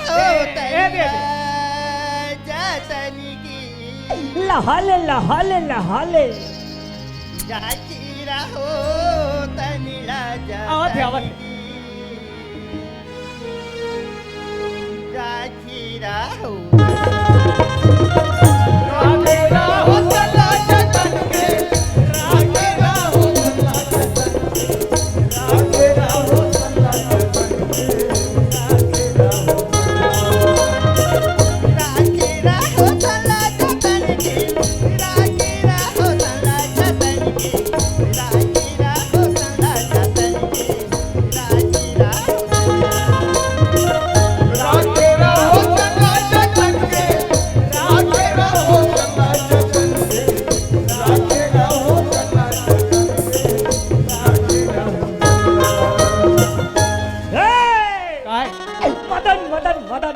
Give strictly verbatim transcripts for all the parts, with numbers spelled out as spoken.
हो ए, ए, दे, दे। तनी जतन की। लहा ले, लहा ले, लहा ले। राखी रहो तनी ला आवत है, आवत जतन है। की। राखी रहो। ए! काय? मदन, मदन, मदन।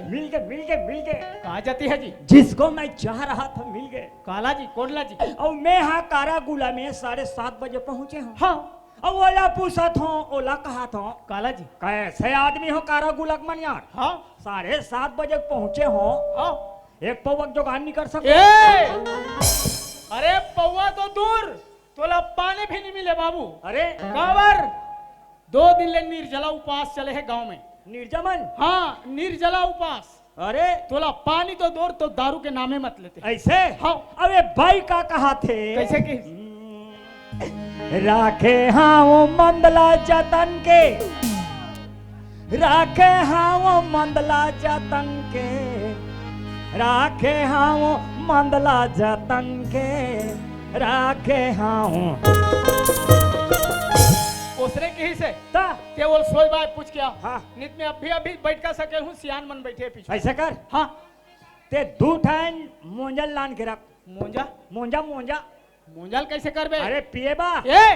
मिल गए, मिल गए, मिल गए। कहाँ जाती है जी? जिसको मैं चाह रहा था, मिल गए। काला जी, कोन ला जी? अउ मैं हा कारागुला में साढ़े सात बजे पहुंचे हूँ। हाँ। अउ ओला पूछत हूँ, ओला कहत हूँ। काला जी? कैसे आदमी हो कारागुला के मन यार? हाँ। साढ़े सात बजे पहुंचे हो। हाँ। एक पौवा के जुगाड़ नहीं कर सकते? ए! अरे पौवा तो दूर, तोला पानी भी नहीं मिले बाबू। अरे। काबर? दो दिन ले निर्जला उपास चले हे गांव में। निर्जमन? हाँ, निर्जला उपास। अरे। तोला पानी तो दूर, तो दारू के नामे मत लेते। ऐसे? हाँ। अबे बाई का कहा थे? कैसे की? राखे हाव मंदला जतन के, राखे हाव मंदला जतन के, राखे हाव मंदला जतन के, राखे हाव। ओसने कही से ता? ते बोल सोई बाय पूछ क्या? हाँ। नित में अभी अभी बैठ का सके हूँ, सियान मन बैठे पीछे। ऐसे कर। हाँ। ते दू ठन मोंजल लान के रख। मोंजा? मोंजा, मोंजा। मोंजल कैसे करबे? अरे पिए बा। ए!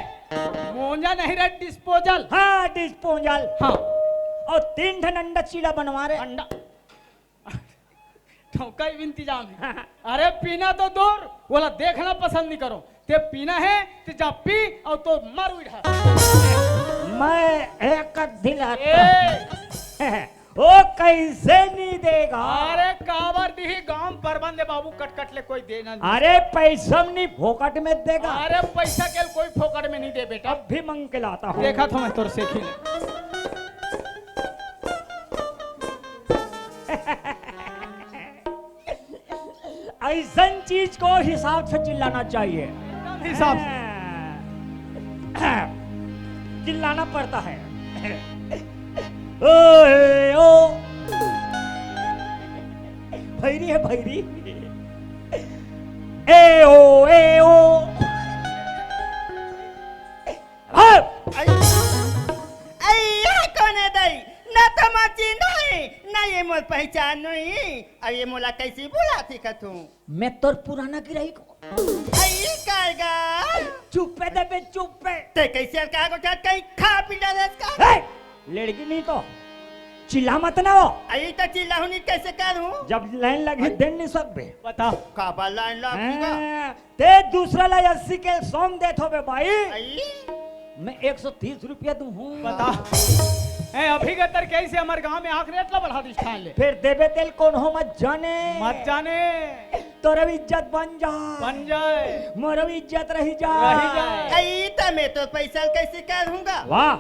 मोंजा नहीं रे, डिस्पोजल। हाँ, डिस्पोजल। हाँ। अउ तीन ठन अंडा चीला बनवा रे। अंडा। ठोका ही इंतजाम है। अरे पीना तो दूर, ओला देखना पसंद नहीं करो। ते पीना है, ते जा पी अउ तो मर उठा। मैं एक दिलाता। ए! ओ कैसे नहीं देगा? अरे काबर दिही, गांव परबंद हे बाबू, कटकट ले कोई देना नहीं। अरे पैसा नहीं फोकट में देगा। अरे पैसा के कोई फोकट में नहीं दे बेटा। अब भी मंग के लाता हूँ। देखा था मैं तोर से खिले। ऐसन चीज को हिसाब से चिल्लाना चाहिए। हिसाब से। चिल्लाना पड़ता है। ओ, ए, ओ। भैरी है, भैरी। ए, ओ, ए, ओ। अब। अइया कोने दई, ना तो मोर चिन्ह है, ना ये मोर पहचान नहीं। अब ये मोला कैसे बुलाती कथूं? मैं तोर पुराना गिराही को। अई कायगा? चुप्पे दे बे, चुप्पे। ते कैसे का को क्या कहीं खा पी डाले इसका? ए! लड़की नहीं तो चिल्ला मत ना हो। अई तो चिल्लाहूं नहीं, कैसे करूं? जब लाइन लगी, दिन नहीं सब बे। बताओ। काबर लाइन लगी का? हाँ। ते दूसरा ला अस्सी के सौंग देत होबे भाई। आई? मैं एक सौ तीस रुपया दूं हूँ। बता। ए, अभी के तर कैसे हमर गांव में आंख रेट ला बढ़ा दिस ठान ले। फिर देबे तेल कोनो मत जाने। मत जाने। तोर भी इज्जत बन जा। बन जाए। मोर भी इज्जत रही जा। रही जाए। आई त मैं तो पैसा कैसे करूंगा? वाह।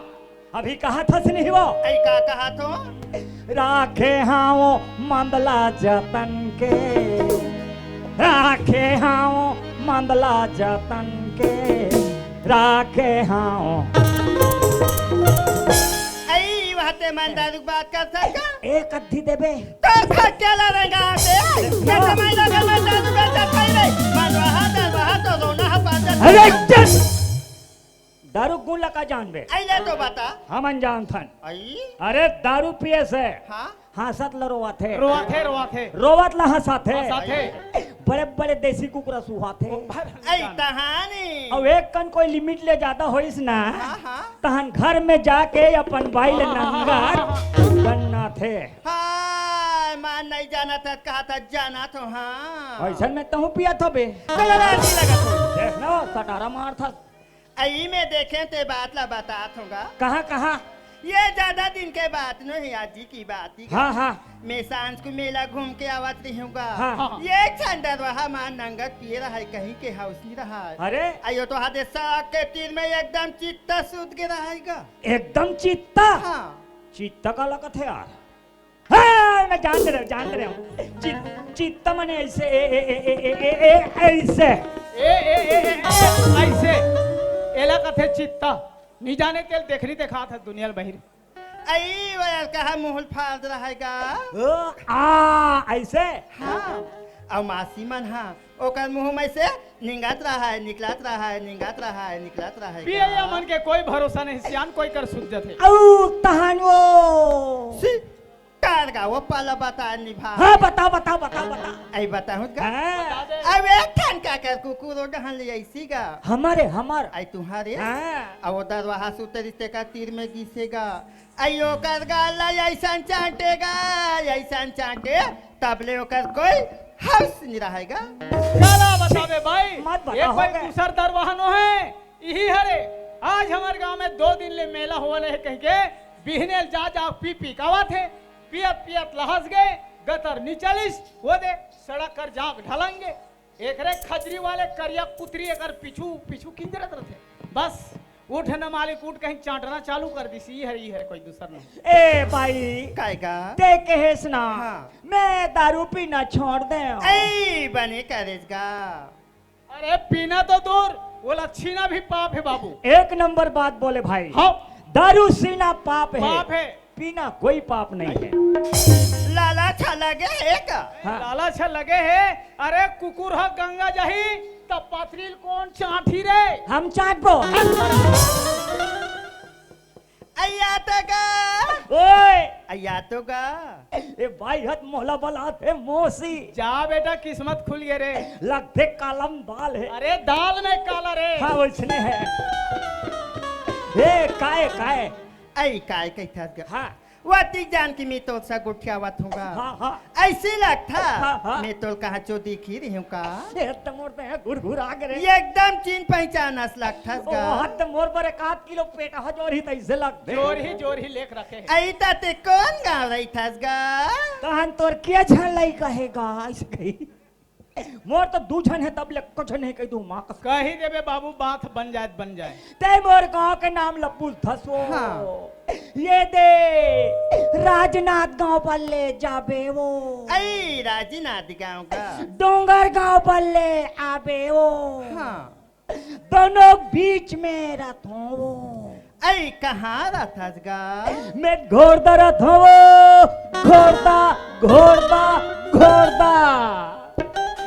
अभी कहा था नहीं वो? अई का कहा थो? राखे हाव मंदला जतन के, राखे हाव मंदला जतन के, राखे हाव। अई वहते मन दारू बात कर सका? एक अद्धी देबे। तो खट्टे ला रंगा आते। ये तो मैं लगा मैं दारू बेचत नहीं रे। मन वहा दर वहा तो रोना हा पाजत। अरे चुप। दारू गुण ला का जानबे? अइले तो बता। हमन जानथन। अई? अरे दारू पिए से हाँ? हंसत ल रोवाथे। रोवाथे, रोवाथे। रोवत ल हंसाथे। हंसाथे। बड़े बड़े देसी कुकरा सुहाथे। अई तहानी। अउ एक कन कोई लिमिट ले जादा होइस ना, हाँ, हाँ। तहन घर में जाके अपन बाई ल हाँ, हाँ, नंगा हाँ, हाँ, हाँ। बनना थे। हाँ, मैं नहीं जाना था, कहा था जाना तो हाँ। ऐसन में तहूँ पिया था बे। चलो ना, अच्छी लगा था। देख ना, सटारा मार था। अई में देखे ते बात ला बतात होगा। कहाँ, कहाँ? ये ज्यादा दिन के बात नोहे, आज ही की बात ही। हाँ, हाँ। मैं सांझ को मेला घूम के आवत रही हूँ गा। हाँ। ये ठंडा रहा मान नंगत पिए रहा है, कहीं के हौस नहीं रहा है। अरे। अयो तो हादे सड़क के तीर में एकदम चित्ता सूत के रहा है गा। एकदम चित्ता? हाँ। चित्ता का लगत है यार। हाँ, मैं जानते रहे, जानते रहे हूँ। चित-, चित्ता मने ऐसे, ए, ए, ए, ए, ए, ए, ए, ऐसे। ए, ए, ए, ए, ए, ऐसे। एला कथे चित्ता। नहीं जाने तेल देखनी देखा था दुनिया ल बहिर। आई, वो यार कहा मुहल फाड़ रहा है गा। ओ, आ, ऐसे? हाँ। और मासी मन, हाँ, ओकर मुंह में से निंगत रहा है, निकलत रहा है, निंगत रहा है, निकलत रहा है पिए गा। ये मन के कोई भरोसा नहीं, सियान कोई कर सुत जथे। औ, तहान वो। सी, कार गा, वो पाला बता निभा। हाँ, बता, बता, बता, बता। आई बताहूँ गा। हाँ। बता दे। अब एक ठन का कर कुकुर ओ डहन ले ऐसी गा। हमारे, हमार। आई तुम्हारे। हाँ। अब वो दरवाहा सुतरिस ते का तीर में गिसे गा। आई ओकर गाल ला ऐसन चांटे गा, ऐसन चांटे, तब ले ओकर कोई हौस नहीं रहे गा। काला बतावे भाई, मत बता, ये कोई हो गए। दूसर दरवाहा नोहे, इही हरे। आज हमर गांव में दो दिन ले मेला होवल है कह के बिहने ल जा जा पी पी कावत है, पियत पियत लहस गए, गतर निचलिस, वो दे सड़क कर जाग ढलंगे। एकरे खजरी वाले करिया पुतरी एकर पीछू, पीछू किंजरत रथे। बस, उठ न मालिक, उठ, कहीं चांटना चालू कर दिस, ई हर, ई हर, कोई दूसर नहीं। ए भाई, काय का? ते कहेस ना, हाँ। मैं दारू पीना छोड़ दे। ए, बने करेस गा। अरे, पीना तो दूर, वो लच्छीना भी पाप है बाबू। एक नंबर बात बोले भाई। हाँ। दारू सीना पाप है। पाप है। पीना कोई पाप नहीं है। लालच लगे है का? हाँ। लालच लगे है। अरे कुकुर ह गंगा जाही, तब पाथरी ल कौन चांटी रे? हम चांटबो। अइया तो गा। ओए। अइया तो गा। ए भाई हत मोला बलात है मौसी। जा बेटा, किस्मत खुल गए रे। लगथे कालम दाल है। अरे दाल में काला रे। हाँ, वैसने है। ए, काय, काय? अई काय कहिथस गा? हाँ। वती जान की मैं तो सा गोठियावत हूँ गा। हाँ, हाँ। ऐसे लगथा। हाँ, हाँ। मैं तो कहाँ चो देखी रही हूँ का? ए, त मोर ते घुरघुरा गे रे। एकदम चिन पहचान अस लगथस गा। ओ, हद मोर बर एक आध किलो पेट ह जोर ही तैसे लगथे। जोर ही, जोर ही लेख रखे है। अई ता ते कौन गाँव रहिथस गा? तहन तोर के झन लई कहेगा, ऐसे कही। मोर तो दू झन है, तब ले एको झन है, कही दू माँ कसम। कही देबे बाबू, बात बन जाए त बन जाए। ते मोर गांव के नाम ल पूछथस वो। हाँ। ये दे, राजनांदगांव बल्ले जाबे वो। अई, राजनांदगांव का। डोंगरगांव बल्ले आबे वो। हाँ। दोनों बीच में रथों वो। अई, कहाँ रथस गा? मैं घोरदा रथों वो, घोरदा, घोरदा, घोरदा।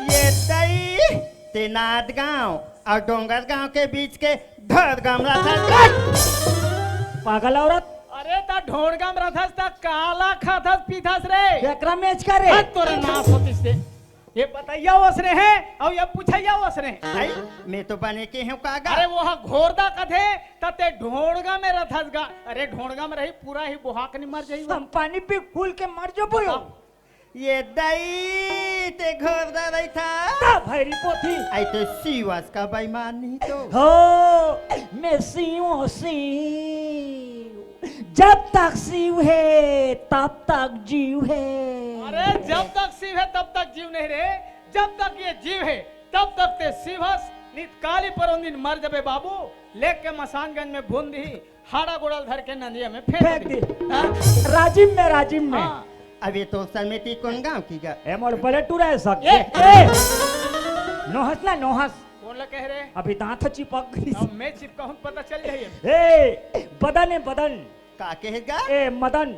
ये दई, ते नांदगांव अउ डोंगरगांव के बीच के ढोड़गांव रथस। पागल औरत। अरे, त ढोड़गांव रथस, त काला खाथस पीथस रे? एकरा मेच का रे? हट तोरे नास होतिस ते। ये बतैया ओसने है अउ ये पुछैया ओसने है। अई, मैं तो बने के हूँ का गा? अरे, वो हा घोरदा कथे, त ते ढोड़गांव में रथस गा। अरे, ढोड़गांव में रही, पूरा ही बोहा के नहीं मर जाई वो। हम पानी पी फूल के मर जबो यो। बताओ। ये दई ते घोरदा रहिथा। ता भैरी पोथी। अई ते सीवस का बेईमान नहीं तो। हो, मैं सीव हूँ, सीव। जब तक सीव है, तब तक जीव है। अरे, जब तक सीव है, तब तक जीव नहीं रे। जब तक ये जीव है, तब तक ते सीवस, नित काली परोंदिन मर जबे बाबू, लेके मसानगंज में भून दी। हाड़ा गोड़ल धर के नदिया में फेंक फेंक दे। दे। हाँ? राजिम में, राजिम में। हाँ। अबे तो समिति कौन गांव की गा? ए मोर बड़े टूरा है सब। ए, ए! नोहस ना, नोहस। कौन ला कह रहे? अभी दांत चिपक गई। अब मैं चिपका हूँ, पता चल जाइए। ए, बदन है, बदन। का कहे गा? ए, मदन।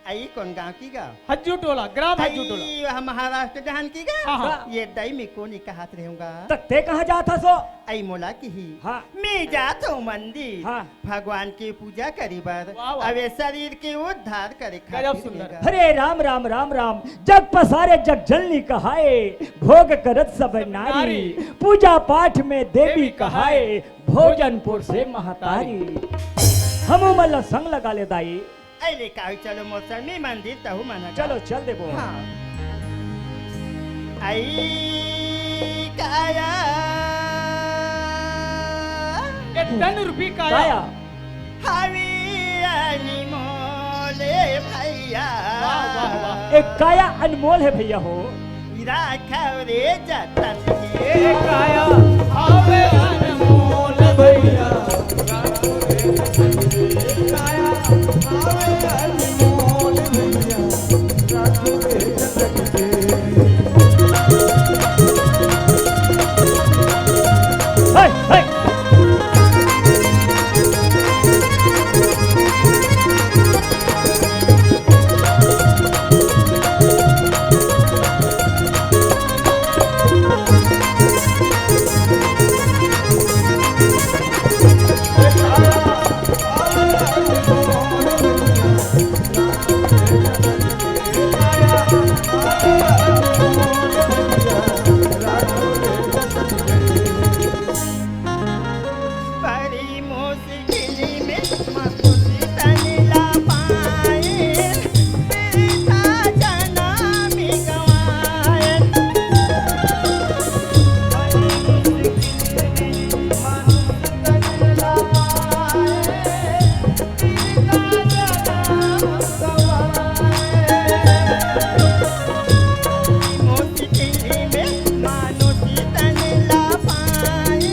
आई कौन गांव की गा? हज्जू टोला, ग्राम हज्जू टोला। आई, हम महाराष्ट्र डहन की गा? हाँ, हाँ। ये दई में कोनी कहत रहूंगा। त ते कहाँ जात हस ओ? आई मोला की ही। हाँ। मैं जात हूँ मंदिर। हाँ। भगवान की पूजा करी बर। वाह, वाह। अबे शरीर के उद्धार करे गजब खातिर सुंदर। में गा। हरे राम राम राम राम, जग पसारे जग जननी कहाए, भोग करत सब सब नारी, नारी। पूजा पाठ में देवी देवी कहाए, कहाए, भोजन पुर से महतारी। महतारी। हमू मन ला संग लगा ले दाई। अरे काऊ चलो मौसमी मंदिर तहू मन गा। चलो चल देबो। हाँ। आई काया। ए तन रूपी काया। काया। हावी अनमोल भैया। वाह, वाह, वाह। एक काया अनमोल है भैया हो। राखव रे जतन के। एक काया हवे अनमोल भैया। राखव रे जतन के। एक काया हवे अनमोल भैया। राखव रे जतन के। हे, हे। बड़ी मुश्किल में मनुष्य तन ला पाए, पिता जनम गवाए। बड़ी मुश्किल में मनुष्य तन ला पाए, पिता जनम गवाए। मुश्किल में मनुष्य तन ला पाए,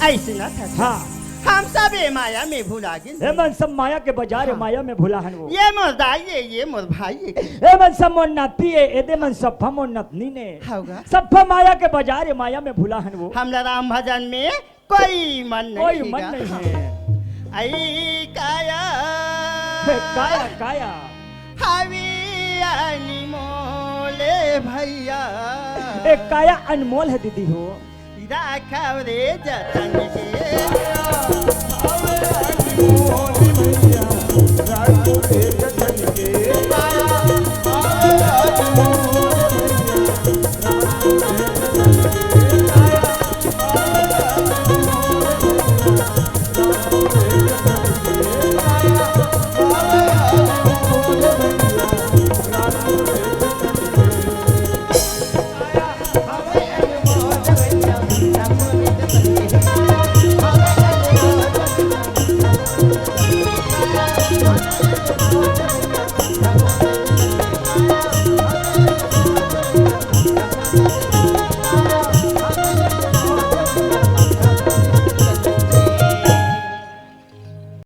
ऐसे ना था। हाँ। हम सब ये माया में भुला गे। ए मन सब माया के बाजार, ए हाँ। माया में भुला हन वो। ये मोर दाई ये, ये मोर भाई ये। ए मन सब मोर नाती ए, ए दे मन सफा मोर नतनी ने। होगा। सफा माया के बाजार, ए माया में भुला हन वो। हमला राम भजन में कोई मन नहीं कोई मन गा। नहीं है। आई काया। हे काया, काया। हावी अनमोल भैया। ए काया अनमोल है दीदी हो। राखव रे जतन के।